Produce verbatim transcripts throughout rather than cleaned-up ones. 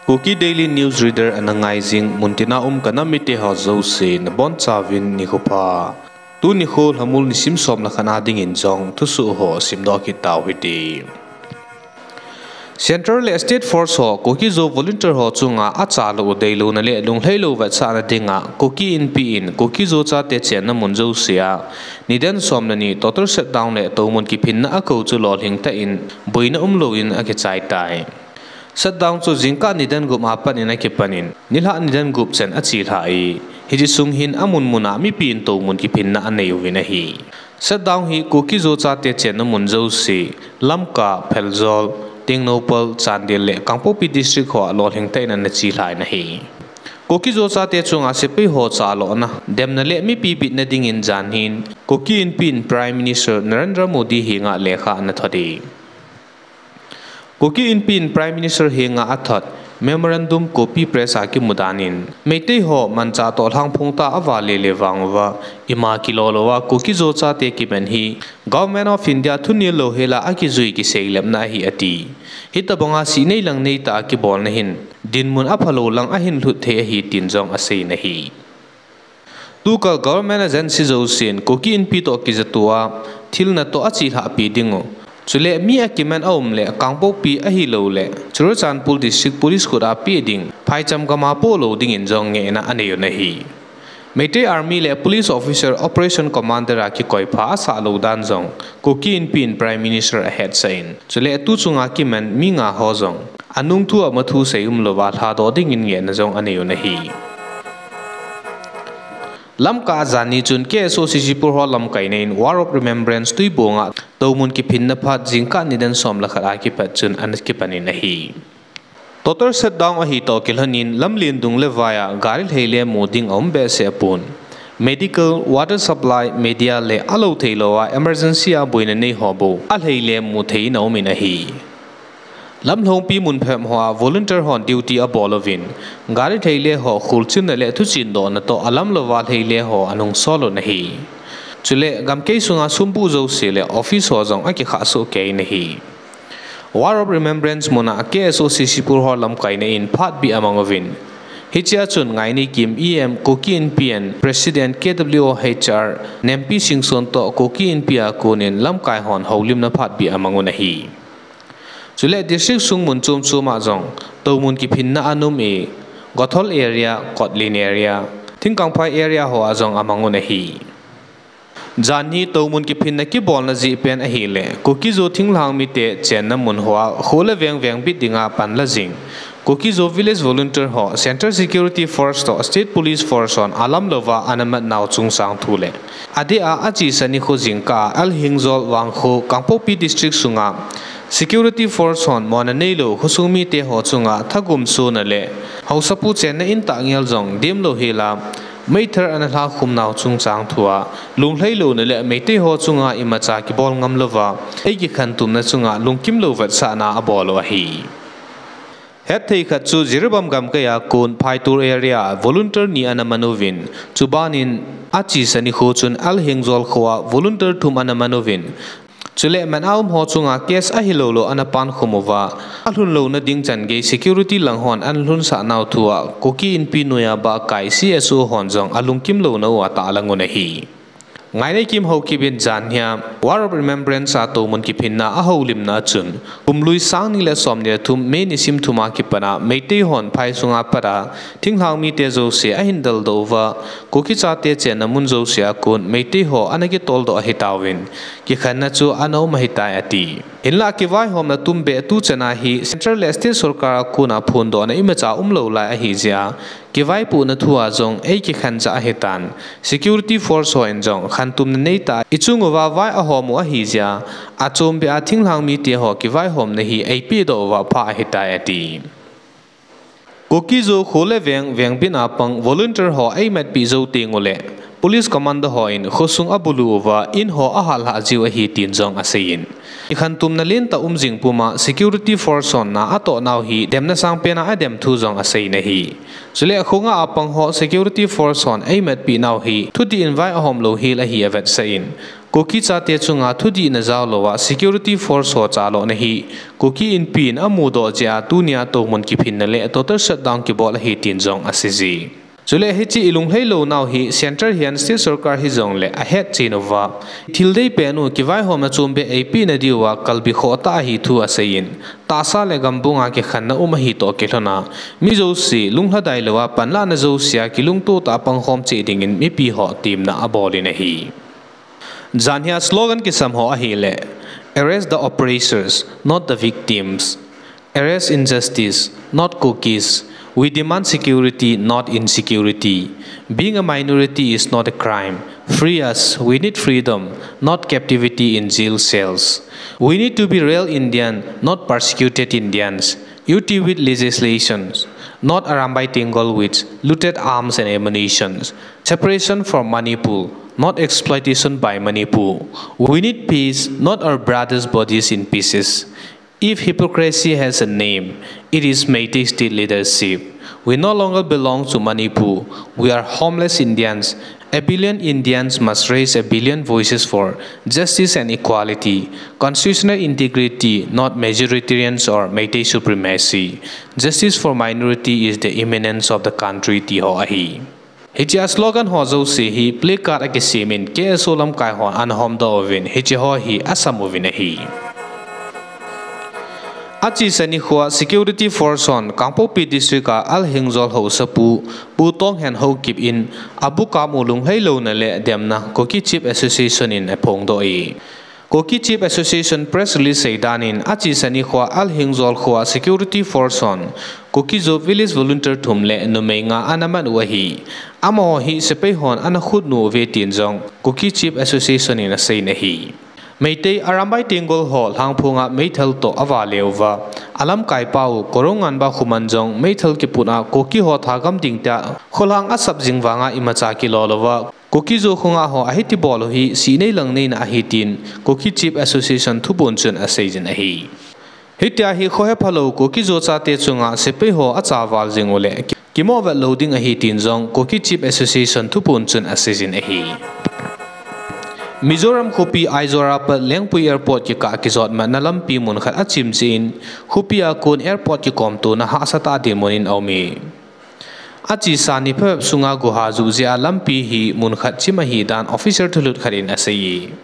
Kuki Daily News Reader ana ngai jing, muntina um ka nam mite ho jouse, nabonchauvin nikho pha. Tuni nikho Lhamul nisim som le khat na dingin jong thusoh ho simdoh kit tau hite. Central le State Force ho Kuki Zo volunteer ho chunga achalou, deilouna le lunglhailou vetsahna dinga Kuki Inpi in Kuki Zo chate chenna mun jousea nidan som le ni total shutdown le toumun kiphinna akou chu lolhing tah in boina umlouvin akichai tai. Shutdown chu jingkah nidan gup a pat in akipan in, nilhah nidan gup chan achelhah e, hiche sung hin amun muna mipi in toumun kiphinna anei uvin ahi. Shutdown hi Kuki Zo chate chenna mun jouse, Lamka, Pherzawl, Tengnoupal, Chandel le Kangpokpi District ho a lolhing tah in ana chelhah in ahi. Kuki Zo chate chunga sepai ho chalhahna, demna le mipi bitna dingin jan hin Kuki Inpi in Prime Minister Narendra Modi henga lekha ana thot e. Kuki Inpi in Prime Minister henga athot memorandum copy press a kimu dan in, Meitei ho manchah toh lhangphong tah a avale le vang uva, ima kilou louva Kuki Zo chate kiman hi Government of India thunil louhel a akijui kiseilepna ahi ati. Hitobanga sihnei lang neitah a kibolna hin dinmun aphalou lang ahin lhut thei ahi tin jong asei in ahi. Tukal government agency jousen Kuki Inpi toh kijatoh a thil natoh achelhahpi dingu, chule mi akiman aum le Kangpokpi ahilouleh Churachandpur District Police khut a peh ding, phaicham gam a poh lou dingin jong ngehna anei un ahi. Meitei Army le Police Officer Operation Commander a kikoipha asah lou dan jong Kuki Inpi in Prime Minister ahetsah in, chule tu chunga kiman mi nga ho jong anung thu ama thu sei umlouva lhadoh dingin ngehna jong anei un ahi. Lamka a janhi chun K S O C Sibor ho lamkaina in War of Remembrance Tuibuong a toumun kiphinna phat jingkah nidan som le khat a kipat chun ana kipan in ahi. Total shutdown ahi toh kilhon in lamlen dung le vai a gari lhai le mu ding aum behseh pon. Medical, water supply, media le alou theilouva emergency a boina nei ho bou alhai le mu thei in aum in ahi. Lamlhongpi mun phabep hoa volunteer hon duty abol uvin, gari lhai le ho kholchilna le thuchildohna toh alam louva lhai le ho anung sol un ahi. Chule gamkai sunga sumbuh jouse le office ho jong akikhah soh kei in ahi. War of Remembrance muna K S O C Sibor ho lamkaina in phat bih amang uvin, hichea chun Ngaineikim E M, Kuki Inpi in President K W O H R Nempi Singson toh Kuki Inpi a konin lamkai hon houlimna phat bih amang un ahi. Chule district sung mun chom chom a jong toumun kiphinna ana um e, Gothol area, Kotlin area, Thingkangphai area ho a jong amang un ahi. Janhi toumun kiphinna kibolna jeh pen ahile Kuki Zo thinglhang mite chenna mun hoa kho le veng vengbit dinga panla jing Kuki Zo Village Volunteer ho Central Security Force toh State Police Force hon alam louva ana mat nau chungchang thu le adeh a achesa nikho jingkah a L Hengjol, Wangkho, Kangpokpi District sunga Security Force hon mona neilou khosung mite ho chunga thagum sona le haosapu chenna in tah ngel jong dem louhel a meithal ana lhakhum nau chungchang thua lunglhailouna le Meitei ho chunga imacha kibol ngam louva eikikhantumna chunga lungkim lou vetsahna abol u ahi. Hetthei khat chu Jiribam gamkai a kon Phaitur area a volunteer ni ana man uvin, chubanin achesa nikho chun L Hengjol kho a volunteer thum ana man uvin, chule man a um ho chunga case ahiloulou ana pankhum uva, alhun louna ding chan gei security lang hon ana lhunsah nau thua Kuki Inpi noiya bahkai C S O hon jong alungkim louna u atahlang un ahi. Ngaineikim Haokip in janhia War of Remembrance a toumun kiphinna ahoulimna a chun, kum lui sang ni le som ni le thum May nisim thum a kipat a Meitei hon phai sunga pat a thinglhang mite jouse ahin deldoh uva, Kuki chate chenna mun jouse a kon Meitei ho ana kitoldoh ahitauvin, kikhenna chu ana um ahitai ati. Hinlah kivaihomna tumbeh tuchan a hi Central le State sorkar a kona phondohna imacha umlou lai ahijeh a, kivaipohna thua jong eikikhenjah ahitan, Security Force hon jong khantumna neitah a ichung uva vai ahom u ahijeh a, achombeh a thinglhang mite ho kivaihomna hi eipehdoh uva phah ahitai ati. Kuki Zo kho le veng vengbit a pang volunteer ho eimatpeh jou tenguleh Police Commando hon khosung abulu uva in ho ahallhah jiu ahi tin jong aseiyin, kikhantumna lentah um jing puma Security Force hon na atoh nau hi demna sangpen a adem thu jong aseiyin ahi. Chule khonga a pang ho Security Force hon eimatpeh nau hi thudih in vai ahom louhel ahi avetsah in, Kuki chate chunga thudihna jaolouva security force ho chalona hi Kuki Inpi in amudoh jeh a tunia toumun kiphinna le total shutdown kibol ahi tin jong aseiye. Chule hiche ilunglhai lounau hi Centre hihen State Sorkar hijongle ahetchen uva, thil deipen u kivaihomna chombeh eipeh nadiuva kalbi khoh tah ahi thu aseiyin, tahsa le gambunga kikhenna um ahi toh kilhona, mi jouse lunglhadai louva panlahna jousea kilungto tah a pangkhom cheh dingin mipi ho temna abolin ahi. Janhia slogan kisam ho ahile, Arrest the oppressors, not the victims. Arrest injustice, not Kukis. We demand security, not insecurity. Being a minority is not a crime. Free us, we need freedom, not captivity in jail cells. We need to be real Indian, not persecuted Indians. Unity with legislations, not Arambai Tenggol with looted arms and ammunitions. Separation from Manipur, not exploitation by Manipur. We need peace, not our brothers' bodies in pieces. If hypocrisy has a name, it is Meitei state leadership. We no longer belong to Manipur. We are homeless Indians. A billion Indians must raise a billion voices for justice and equality, constitutional integrity, not majoritarians or Meitei supremacy. Justice for minority is the imminence of the country, ti ho ahi. Hiche a slogan ho jouse hi placard akisemin K S O lamkai hon ana homdoh uvin, hiche ho hi asam uvin ahi. Achesa nikhoa security force hon Kangpokpi district a Al Hengjol haosapu Pu Tonghen Haokip in abu kap u lunglhai louna le demna Kuki Chief Association in aphongdoh e. Kuki Chief Association press release seidan in achesa nikhoa Al Hengjol khoa security force hon Kuki Zo village volunteer thum le numei nga ana mat u ahi. Amaho hi sepai hon ana khutnu uve tin jong Kuki Chief Association in aseiyin ahi. Meitei Arambai Tenggol ho Lhangphong a meithal toh avale uva, alamkaipa u Koronganba Khuman jong meithal kiput a Kuki ho thagam ding tia kholhang asap jing vanga imacha kilou louva, Kuki Zo khonga ho ahiti bol u hi sinei langneina ahi tin Kuki Chief Association thuphon chun aseiyin ahi. Hitia hi khohe phalou Kuki Zo chate chunga sepai ho achaval jing u le kimohvet lou ding ahi tin jong Kuki Chief Association thuphon chun aseiyin ahi. Mizoram khopi Aizawl a pat Lengpui Airport kikah kijotmatna lampi mun khat achim jeh in, khopi a kon airport kikomtona hahsatah a dinmun in aume. Achesa ni phabep sunga guha juh jeh a lampi hi mun khat chim ahidan officer thulut khat in aseiye.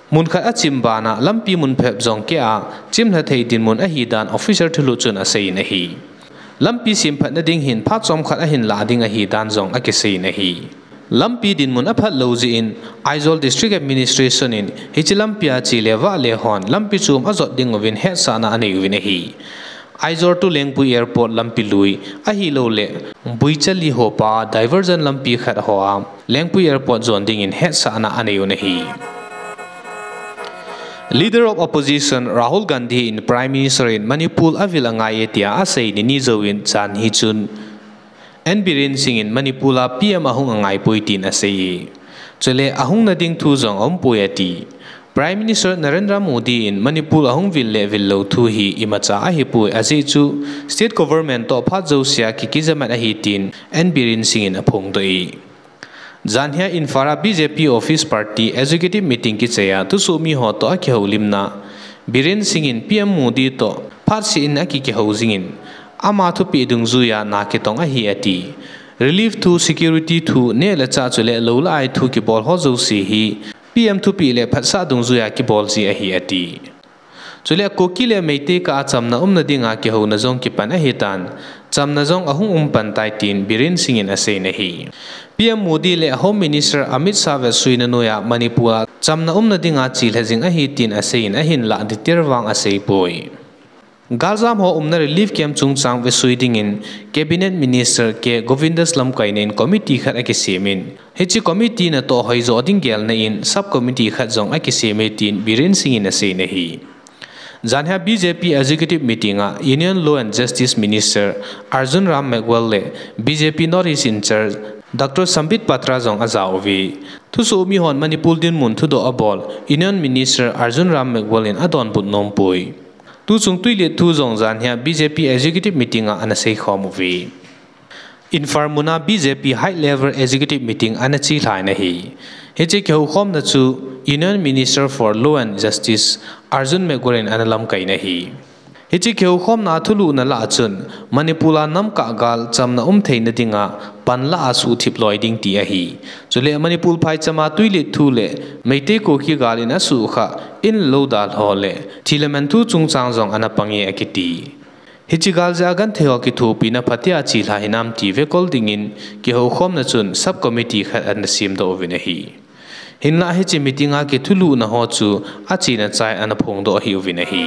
Mun khat achim bana lampi mun phabep jong keh a chimlha thei dinmun ahidan officer thulut chun aseiyin ahi. Lampi semphatna ding hin phat chomkhat ahin lah ding ahidan jong akiseiyin ahi. Lampi dinmun aphat lou jeh in Aizawl District Administration in hiche lampia che le vah le hon lampi chom ajot ding uvin hetsahna anei uvin ahi. Aizawl to Lengpui Airport lampi lui ahilouleh Buichali hopa diversion lampi khat hoa Lengpui Airport jon dingin hetsahna anei un ahi. Leader of Opposition Rahul Gandhi in Prime Minister in Manipur avil angaiye tia asei nini jouvin janhi chun N Biren Singh in Manipur a P M ahung angaipoi tin aseiye. Chule ahungna ding thu jong aumpoi ati. Prime Minister Narendra Modi in Manipur ahung vil le vil lou thu hi imacha ahipoi, ajeh chu state government toh phat jousea kikijamat ahi tin N Biren Singh in aphongdoh e. Janhia Imphal a B J P office party executive meeting kichai a thusoh mi ho toh akihoulimna, Biren Singh in P M Modi toh phatseh in akikihou jingin, ama thupeh dungjuia na kitong ahi ati. Relief thu, security thu, neh le chah chule lou le ai thu kibol ho jouse hi P M thupeh le phatsah dungjuia kibol ji ahi ati. Chule Kuki le Meitei kah a chamna umna dinga kihouna jong kipan ahitan, chamna jong ahung um pan tai tin Biren Singh in aseiyin ahi. P M Modi le Home Minister Amit Shah vetsuina noiya Manipur a chamna umna dinga chelha jing ahi tin aseiyin ahinlah detail vang aseipoi. Galjam ho umna relief camp chungchang vetsui dingin Cabinet Minister K Govindas lamkaina in committee khat akisemin, hiche committee natoh hoijo ding gelna in sub committee khat jong akiseme tin Biren Singh in aseiyin ahi. Janhia B J P executive meeting a Union Law and Justice Minister Arjun Ram Meghwal le B J P North East in-charge Doctor Sambit Patra jong ajao uve. Thusoh mi hon Manipur dinmun thudoh abol Union Minister Arjun Ram Meghwal in adonbut nompoi. Tuchung tuilet thu jong janhia B J P executive meeting a ana seikhom uve. Imphal muna B J P high level executive meeting ana chelhain ahi. Hiche kihoukhomna chu Union Minister for Law and Justice Arjun Meghwal in ana lamkai in ahi. Hiche kihoukhomna a thulhuhna lah a chun, Manipur a namkah gal chamna um theina dinga panlah a suhthip loi ding ti ahi. Chule Manipur phaichama twilet thu le Meitei Kuki gal in asuhkhah in lou dalha le thilha man thu chungchang jong ana pange akiti. Hiche gal jeh a genthei ho kithopina phatea chelha hinam ti vekol dingin kihoukhomna chun sub committee khat ana semdoh uvin ahi. Hinlah hiche meeting a kithulhuhna ho chu achena chai ana phongdoh ahiuvin ahi.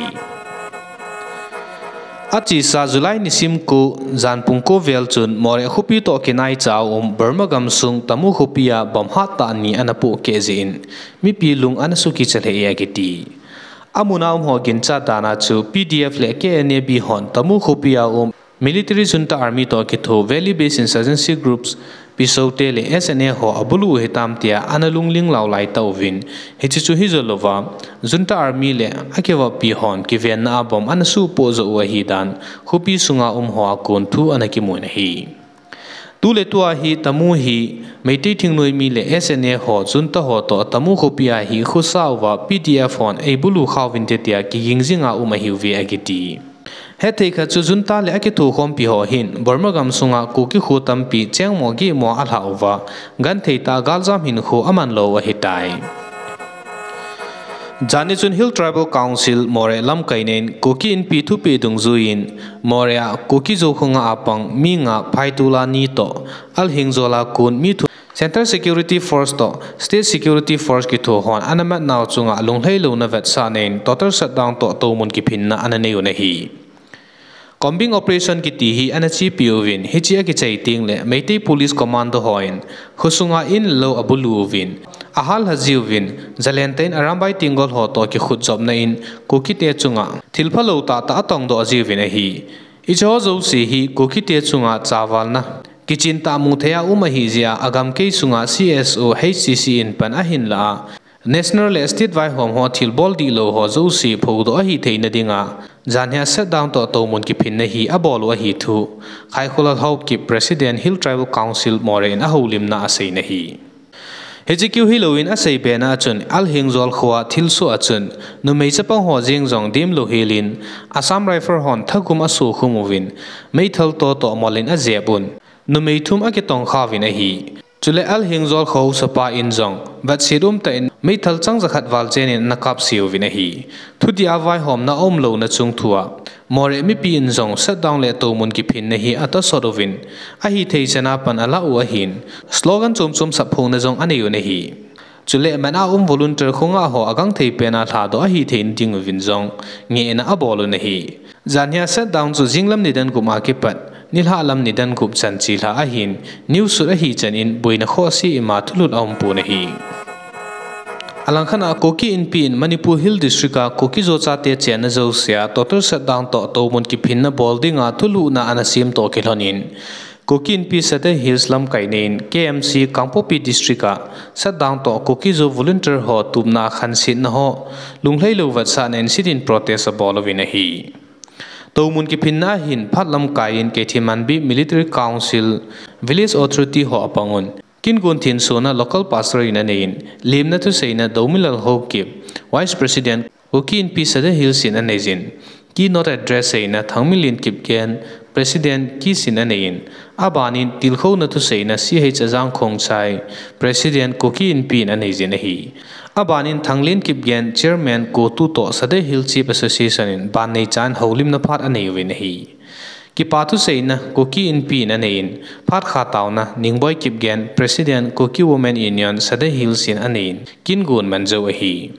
Achesa July nisim ko, jan pung ko vel chun Moreh khopi toh kinaicha a um Burma gamsung Tamu khopi a bomb hattah ni ana pohkeh jeh in mipi lung ana sukicha lheh e akiti. Amun a um ho ginchat dan a chu P D F le K N A B hon Tamu khopi a um military junta army toh kitho Valley Based Insurgency Groups, PSO te le S N A ho abulu u hitam tia ana lungling laulai tauvin, hiche chu hijo louva junta army le akivoppi hon kivenna a bomb ana suhpoh joh u ahidan khopi sunga um ho a kon thu ana kimun ahi. Tuletua hi Tamu hi Meitei thingnoi mi le S N A ho junta ho toh Tamu khopi a hi khosa uva P D F hon eibulu khauvinte tia kiging jinga um ahiuve akiti. Hetthei khat chu junta le akithokhompi ho hin Burma gamsunga Kuki kho tampi chengmo gihmo alhah uva, genthei tah a galjam hinkho amanlou ahitai. Jani chun Hill Tribal Council Moreh lamkaina in Kuki Inpi thupeh dungjuiyin Moreh a Kuki-Zo khonga a pang mi nga phaitol a ni toh Alhingjol a kon mi thum Central Security Force toh State Security Force kitho hon ana matnau chunga lunglhailouna vetsahna in total shutdown toh toumun kiphinna ana nei un ahi. Combing operation kiti hi ana chepi uvin, hiche akichai tengle Meitei Police Commando hon khosunga in le lou abulu uvin, ahallha jiuvin, jalentah in Arambai Tenggol ho toh kikhutjopna in Kukite chunga thilphalou tahtah atongdoh jiuvin ahi. Hicheho jouse hi Kukite chunga chavalna kichentah muthei a um ahijeh a, agamkai sunga C S O, H C C in pan ahinlah a, National le State vaihom ho thilbol dihlou ho jouse phoudoh ahitheina dinga, janhi a shutdown toh toumun kiphinna hi abol u ahi thu Khaikhulal Haokip, President, Hill Tribal Council Moreh in ahoulimna a asei in ahi. Hiche keu hilouvin asei bena a chun Alhingjol khoa thilsoh a chun numei chapang ho jeng jong demlou helin Assam Rifle hon thagum asokhum uvin, meithal toh toh mol in ajep un, numei thum akitongkhauvin ahi. Chule Alhingjol kho haosapa in jong vetset umtah in meithal chang jakhat val chenin ana kapse uvin ahi. Thudih a vaihomna aumlouna chungthua Moreh mipi in jong shutdown le toumun kiphinna hi atasot uvin, ahithei chana pan alah u ahin, slogan chomchom sapphongna jong anei un ahi. Chule man a um volunteer khonga ho agangthei pena lhadoh ahitheina dinguvin jong ngehna abol un ahi. Janhi a shutdown chu jinglam nidan gup a kipat nilhah lam nidan gup chan chelha ahin, news sut ahichan in boina khohse ima thulut aumpon ahi. Alangkhat a Kuki Inpi in Manipur Hill District a Kuki-Zo chate chenna jouse a total shutdown toh toumun kiphinna bol dinga thulhuhna ana semtoh kilhonin, Kuki Inpi Sadar Hills lamkaina in K M C Kangpokpi District a shutdown toh Kuki-Zo volunteer ho tupna khansetna ho lunglhailou vetsahna in sit-in protest abol uvin ahi. Toumun kiphinna ahin phat lamkai in Keithelmanbi Military Council, Village Authority ho apangun, kingon thensona local pastor in aneiyin, lemna thuseina Doumilal Haokip, Vice President, Kuki Inpi Sadar Hills in aneijin, keynote address seina Thangminlen Kipgen, President, KIS in aneiyin, abanin tilkhouna thuseina C H Ajang Khongchai, President, Kuki Inpi in aneijin ahi. Abanin Thanglen Kipgen, Chairman, CoTU toh Sadar Hills Chief Association in ban neichan houlimna phat aneiuvin ahi. Kipa thuseina Kuki Inpi in aneiyin, phat khataona Ningboi Kipgen, President, Kuki Women Union Sadar Hills in aneiyin, kingon manjou ahi.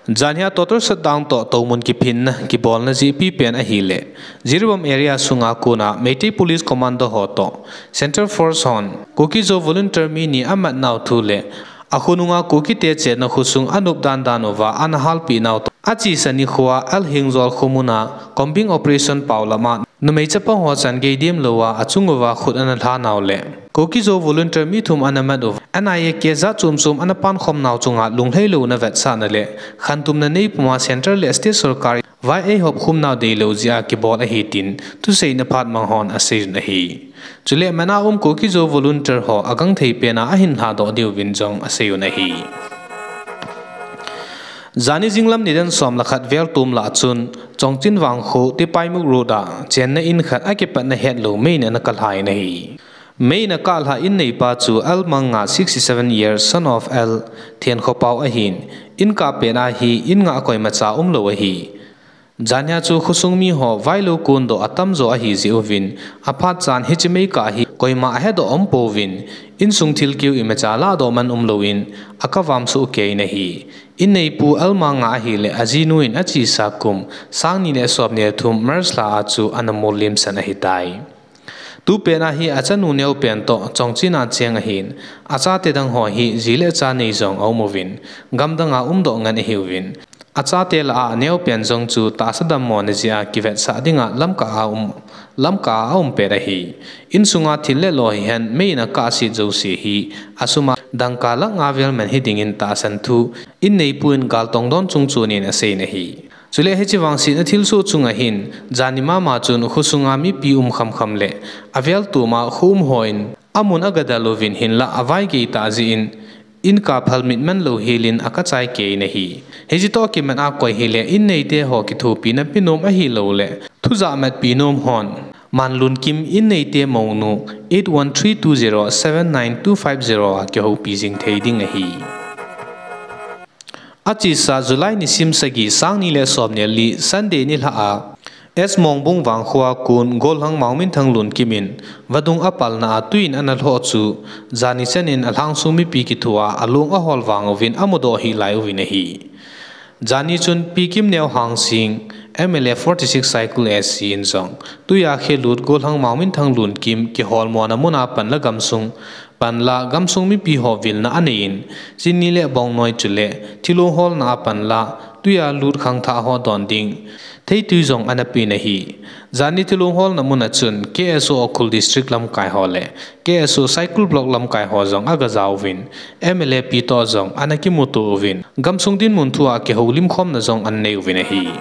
Janhi a total shutdown toh toumun kiphinna kibolna jeh pipen ahile, Jiribam area sunga kona Meitei Police Commando ho toh Central Force hon Kuki-Zo volunteer mi ni amatnau thu le akhonunga Kukite chenna khosung anop dandan uva ana halpeh nau toh, achesa nikhoa Alhingjol khomun a combing operation paolam a numei chapang ho changei demlou a achung uva khut ana lhanau le Kuki-Zo volunteer mi thum ana mat uva, N I A case jat chomchom ana pankhom nau chunga lunglhailouna vetsahna le khantumna neipuma Central le State sorkar vai eihop khum nau deilou jeh a kibol ahi tin, thuseina phat mang hon asei un ahi. Chule man a um Kuki-Zo volunteer ho agangthei pen a ahin lhadoh diuvin jong asei un ahi. Jani jinglam nidan som le khat vel tum lah chun, Chongchin Vangkho, Tipaimukh Road a, chenna in khat akipatna hetlou meiin ana kalhai in ahi. Meiin akah lhah in neipa chu L Manga, sixty-seven years, son of L Thenkhopaw ahin, in kah pet a hi in ngah koimacha umlou ahi. Jania chu khosung mi ho vailou kondoh atamjo ahi jeh uvin, aphat chan hiche meikah hi koima ahedoh umpouvin, insung thilkeu imacha lahdoh man umlouvin, akavamsuh kei in ahi. In neipu L Manga ahile ajinu in achesa kum, sang ni le som ni le thum March lha a chu ana mol limsan ahitai. Tupet a hi achanu neopen toh Chongchin a cheng ahin, achate dang ho hi ji le cha nei jong aum uvin, gamdang a umdoh ngen ahiuvin, achate lah a aneopen jong chu tahsa dammona jeh a kivetsah dinga lamkah a um, lamkah a aum pet ahi. Insunga thil le lo hihen meiin akah set jouse hi, asum a dangka lakh nga vel man hidingin tahsan thu, in neipu in gal tongdon chungchon in asei in ahi. Chule hiche vangsetna thilsoh chunga hin, jani mama chun khosunga mipi um khamkham le avel tum a kho um hon amun agadal uvin hinlah avaigei tah jeh in, in kah phalmit manlou helin akachai kei in ahi. Hiche toh kimat a koi hile in neite ho kithopina penom ahilouleh thujah matpi nom hon, Manlunkim in neite mounu, eight one three two zero seven nine two five zero a kihoupi jing thei ding ahi. Achesa July nisim sagi, sang ni le som ni le li, Sunday nilhah a, S Mongbung Vangkho a kon Gollhang Maominthang Lunkim in vadung apalna a twi in ana lhoh chu, jani chan in alhangsung mipi kithoa alung ahol vang uvin amudoh hih lai uvin ahi. Jani chun Pi Kimneo Hangsing, M L A forty-six Saikul A C in jong, twi a khelut Gollhang Maominthang Lunkim kiholmona mun a panla gamsung, panla gamsung mipi ho vilna anei in, chini le bongnoi chule thilong holna a panla, twi a lut khangthah ho don ding theitwi jong ana pe in ahi. Jani thilong holna mun a chun K S O Ukhrul District lamkai ho le K S O Saikul Block lamkai ho jong aga jauvin, M L A pi toh jong ana kimuto uvin, gamsung dinmun thu a kihoulim khomna jong ana nei uvin ahi.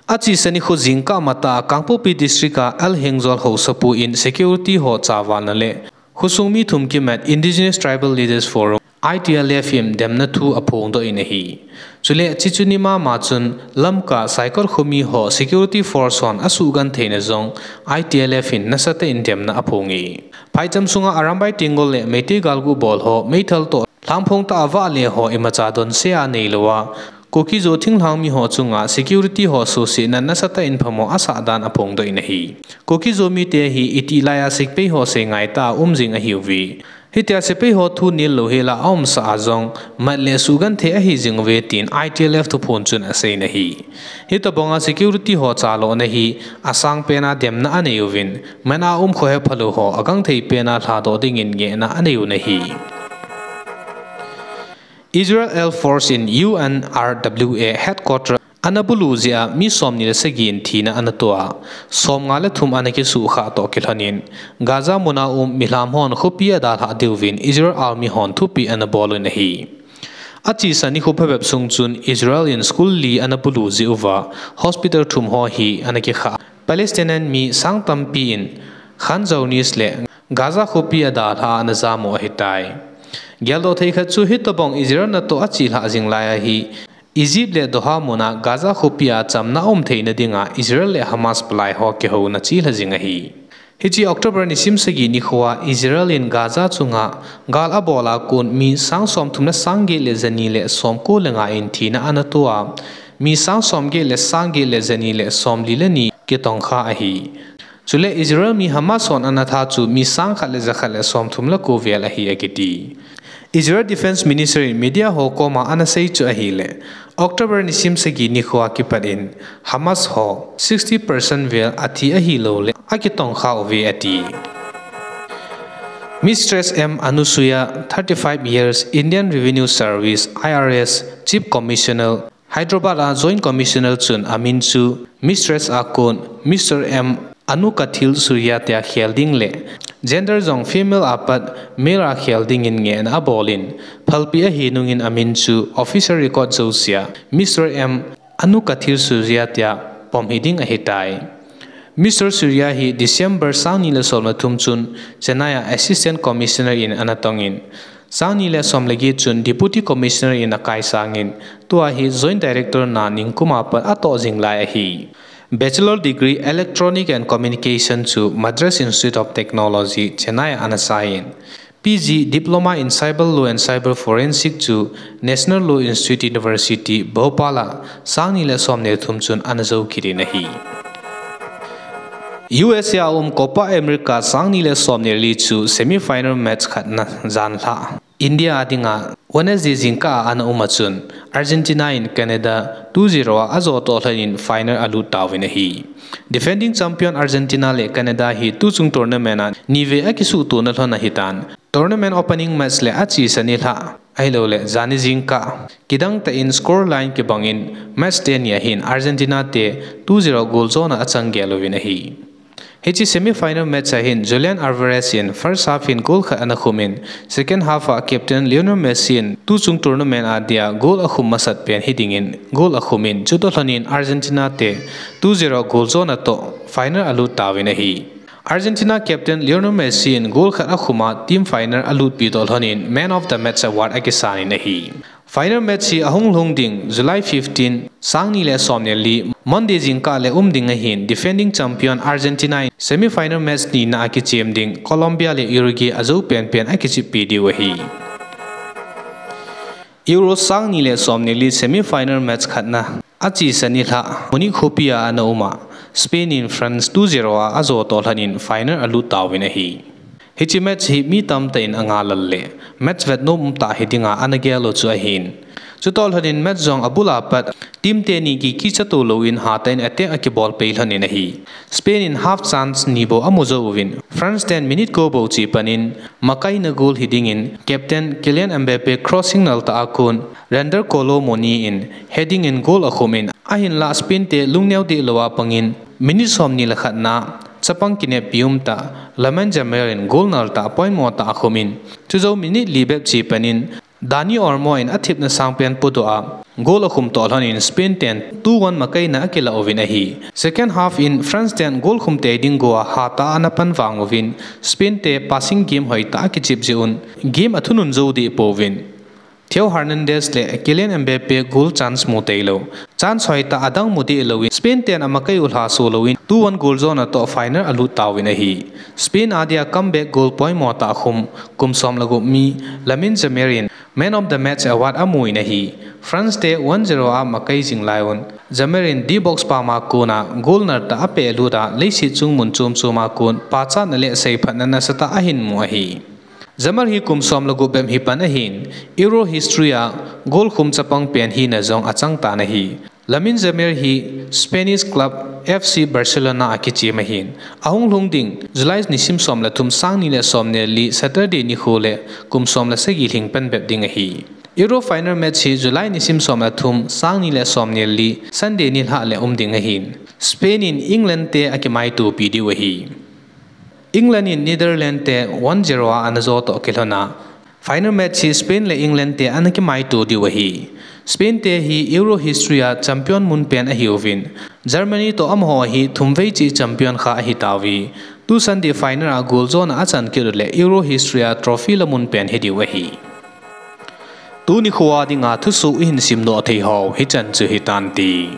Achesa nikho jingkah matah a Kangpokpi District a L Hengjol Haosapu in security ho chavalna le khosung mi thum kimat Indigenous Tribal Leaders Forum, I T L F in demna thu aphongdoh in ahi. Chule chuche ni mama chun Lamka Saikot khomi ho security force hon asuhgentheina jong I T L F in nasatah in demna aphong e. Phaicham sunga Arambai Tenggol le Meitei galgu bol ho meithal toh lhangphong tah a vahle ho imacha donse a neilou a, Kuki-Zo thinglhang mi ho chunga security ho suhsetna nasatah in phamo asah dan aphongdoh in ahi. Kuki-Zo mite hi itih lai a sepai ho seingai tah a um jing ahiuve. Hitia sepai ho thu nil louhel a aumsah a jong mat le suhgenthei ahi jing uve tin I T L F thuphon chun asei in ahi. Hitobanga security ho chalona hi asangpen a demna anei uvin, man a um khohephalou ho agangthei pen a lhadoh dingin ngehna anei un ahi. Israel Air Force in U N R W A headquarter ana bulu jeh a mi somni le sagi in thina ana toh a, somnga le thum ana kisuhkhah toh kilhonin, Gaza mun a um milham hon khopi adalhah diuvin Israel Army hon thupeh ana bol un ahi. Achesa nikho phabep sung chun Israel in school li ana bulu jeh uva hospital thum ho hi ana kikhah. Palestinian mi sang tampi in Khan Younis le Gaza khopi adalhah a ana jam u ahitai. Geldoh thei khat chu hitobang Israel natoh achelhah jing lai ahi, Egypt le Doha mun a Gaza khopi a chamna aum theina dinga Israel le Hamas palai ho kihouna chelha jing ahi. Hiche October nisim sagi nikho a Israel in Gaza chunga gal abol a kon mi sang somthum le sang get le jani le somko le nga in thina ana toh a, mi sang somget le sang get le jani le somli le ni kitongkha ahi. Chule Israel mi Hamas hon ana tha chu mi sang khat le jakhat le somthum le ko vel ahi akiti. Israel Defense Minister in media ho koma ana sei chu ahile, October nisim sagi nikho a kipat in Hamas ho sixty percent vel athi ahilouleh akitongkha uve ati. Mistress M Anusuya, thirty-five years, Indian Revenue Service, I R S, Chief Commissioner, Hyderabad a Joint Commissioner chun amin chu Mistress a kon Mister M Anukathil Surya tia khel ding le gender jong female a pat male a khel dingin ngehna abol in, phalpi ahi nungin amin chu official record jousea Mister M Anu Kathir Surya tia pom hiding ahitai. Mister Surya hi December sang ni le som le thum chun Chennai a Assistant Commissioner in ana tongin, sang ni le som le get chun Deputy Commissioner in akaisangin, tua hi Joint Director na ningkuma pat atoh jing lai ahi. Bachelor degree Electronic and Communication chu Madras Institute of Technology, Chennai a ana saiyin, P G Diploma in Cyber Law and Cyber Forensic chu National Law Institute University, Bhopal a sang ni le som ni le thum chun ana jou kit in ahi. U S A a um Copa America sang ni le som ni le li chu semi-final match khatna janlhah India a dinga Wednesday jingkah a ana um a chun Argentina in Canada two zero a ajo toh lhonin final alut tauvin ahi. Defending champion Argentina le Canada hi tuchung tournament a nivei akisuhtona lhon ahitan, tournament opening match le achesa nilhah ahilouleh jani jingkah kidang tah in score line kibangin match te ni ahin Argentina te two zero goal jona achang gel uvin ahi. Hiche semi-final match a hin Julian Alvarez in first half in goal khat ana khumin, second half a captain Lionel Messi in tuchung tournament a dia goal akhum masat pen hidingin goal akhumin, chutoh lhonin Argentina te two zero goal jona toh final alut tauvin ahi. Argentina captain Lionel Messi in goal khat akhum a team final alutpi toh lhonin Man of the Match award akisanin ahi. Final match hi ahung lhung ding July fifteen, sang ni le som ni le li, Monday jingkah le um ding ahin, defending champion Argentina in semi-final match nina a kichem ding Colombia le Uruguay ajou penpen akicheppi diu ahi. Euro sang ni le som ni le li semi-final match khatna achesa nilhah Munich khopi a ana um a, Spain in France two zero a ajo toh lhonin final alut tauvin ahi. Hiche match hi mi tamtah in anga lal le match vetnom umtah hidinga ana gel u chu ahin. Chutoh lhonin match jong abul a pat team teni kikicha to louvin hatah in attack akibol pei lhonin ahi. Spain in half chance ni bou amu jou uvin, France ten minute ko bou che panin makaina goal hidingin captain Kylian Mbappe crossing nal tah a kon Randal Kolo Muani in heading in goal akhumin, ahinlah Spain te lungneo deh lou a pangin minute som ni le khatna chapang kineppi umtah Lamine Yamal in goal nal tah a poimo tah akhumin, chujou minute li bep che panin Dani Olmo in athepna sangpen podoh a goal akhum toh lhonin Spain ten two one makaina akilah uvin ahi. Second half in France ten goal khum tei ding go a hatah a ana pan vang uvin, Spain te passing game hoitah a akichep jeh un game athunun jou deh pouvin, Theo Hernandez le Kylian Mbappe goal chance mu teilou, chance hoitah adang mu deh louvin Spain ten amakai u lhaso louvin two one goal jona toh final alut tauvin ahi. Spain a dia comeback goal poimo tah khum kum som le gup mi Lamine Yamal in Man of the Match award amun ahi. France te one zero a makai jing lai un Yamal in D box pam a kona goal nal tah apehlut a, leiset chung mun chom chom a kon pachatna le seiphatna nasatah ahin mu ahi. Yamal hi kum som le gup bep hipan ahin, Euro history a goal khum chapang pen hina jong achang tan ahi. Lamine Yamal hi Spanish club F C Barcelona a kichem ahin, ahung lhung ding July nisim som le thum, sang ni le som ni le li Saturday nikho le kum som le sagi lhingpan bep ding ahi. Euro final match hi July nisim som le thum, sang ni le som ni le li Sunday nilhah le um ding ahin, Spain in England te akimaitopi diu ahi. England in Netherlands te one zero a ana jo toh kilhon a, final match hi Spain le England te ana kimaito diu ahi. Spain te hi Euro history a champion mun pen ahiuvin, Germany toh amaho hi thumvei cheh champion kha ahitauve. Tu Sunday final a goal jona achan kit u le Euro history a trophy la mun pen hidiu ahi. Tuni khoa dinga thusoh ihin simdoh thei ho hichan chu hitante.